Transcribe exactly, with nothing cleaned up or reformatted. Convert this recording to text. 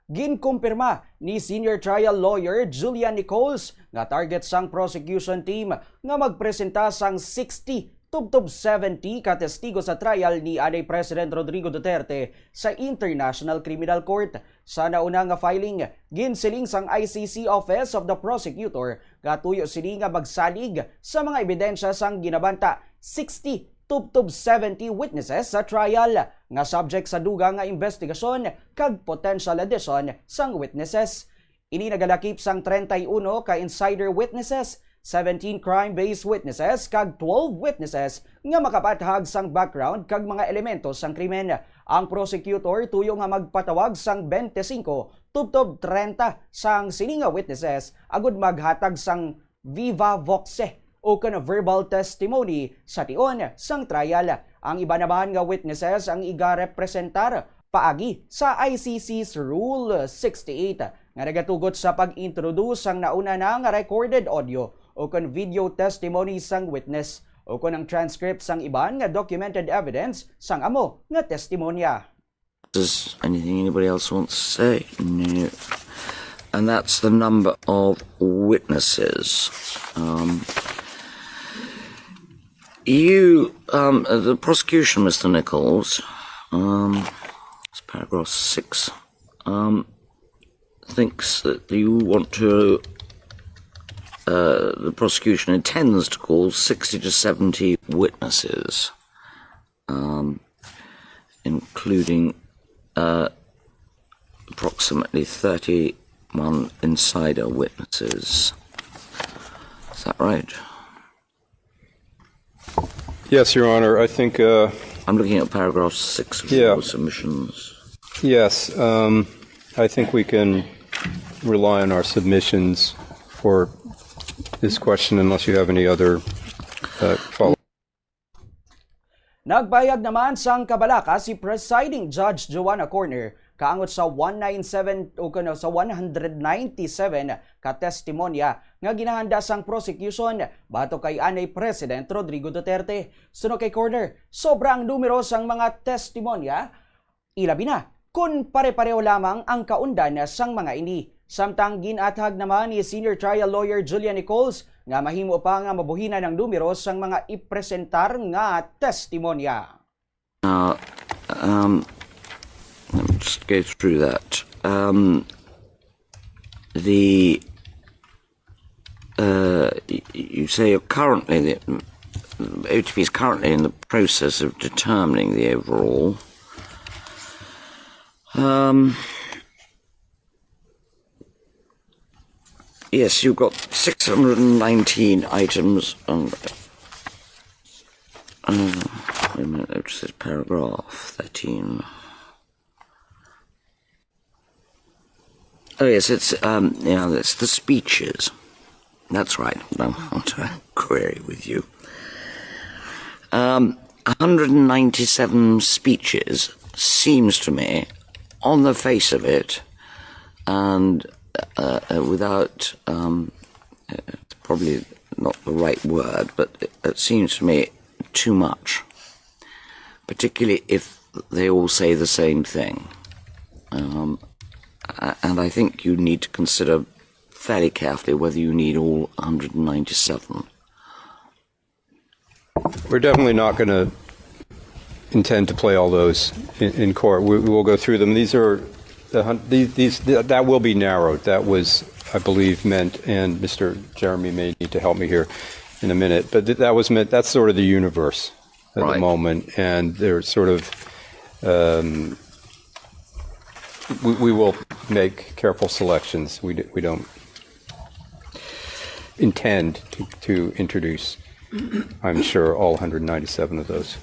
Ginkumpirma ni Senior Trial Lawyer Julian Nichols nga target sang prosecution team nga magpresenta sang sixty tubtob seventy ka testigo sa trial ni anay President Rodrigo Duterte sa International Criminal Court. Sa nauna nga filing, ginsiling sang I C C Office of the Prosecutor nga tuyo sini nga magsalig sa mga ebidensya sang ginabanta sixty tubtob seventy witnesses sa trial nga subject sa dugang nga investigasyon kag potential addition sang witnesses. Ini nagalakip sang treinta y uno ka insider witnesses, seventeen crime-based witnesses, kag twelve witnesses nga makapathag sang background kag mga elemento sang krimen. Ang prosecutor tuyo nga magpatawag sang twenty-five tubtob treinta sang sini nga witnesses agud maghatag sang viva voce o kon verbal testimony sa tion sang trial. Ang iban naman nga witnesses ang igarepresentar paagi sa I C C's Rule sixty-eight nga nagatugot sa pag-introduce sang nauna na nga recorded audio o kon video testimony sang witness o kon ang transcript sang iban nga documented evidence sang amo nga testimonya. Does anything anybody else wants to say? No. And that's the number of witnesses. Um, you, um, the prosecution, Mister Nichols, um, it's paragraph six, um, thinks that you want to, uh, the prosecution intends to call sixty to seventy witnesses, um, including, uh, approximately thirty-one insider witnesses. Is that right? Yes, Your Honor. I think, uh, I'm looking at paragraph six of Yeah. your submissions. Yes, um, I think we can rely on our submissions for this question unless you have any other uh, follow. Nagpahayag naman sang kabalaka si Presiding Judge Joanna Corner kaangot sa one nine seven o kuno sa one hundred ninety-seven ka testimonya nga ginahanda sang prosecution batok kay anay President Rodrigo Duterte. Suno kay Corner, sobra ang numero sang mga testimonya, ilabi na kon pare-pareho lamang ang kaundan sang mga ini. Samtang ginathag naman ni Senior Trial Lawyer Julian Nichols nga mahimo pa nga mabuhinan ang numero sang mga ipresentar nga testimonya. Now, um, let me just go through that. Um, the uh, y- you say you're currently the O T P is currently in the process of determining the overall. Um, yes, you've got six hundred and nineteen items. And, uh, wait a minute, it says paragraph thirteen. Oh yes, it's um, yeah, it's the speeches. That's right. I want to query with you. Um, one hundred ninety-seven speeches seems to me, on the face of it, and uh, uh, without um, uh, it's probably not the right word, but it, it seems to me too much, particularly if they all say the same thing. Um, a- and I think you need to consider fairly carefully whether you need all one hundred ninety-seven. We're definitely not going to intend to play all those in, in court. We, we will go through them. These are the hun- these, these th- that will be narrowed. That was, I believe, meant, and Mister Jeremy may need to help me here in a minute. But th- that was meant. That's sort of the universe at the Right. moment, and they're sort of. Um, we, we will make careful selections. We d- we don't intend to, to introduce, I'm sure, all one hundred ninety-seven of those.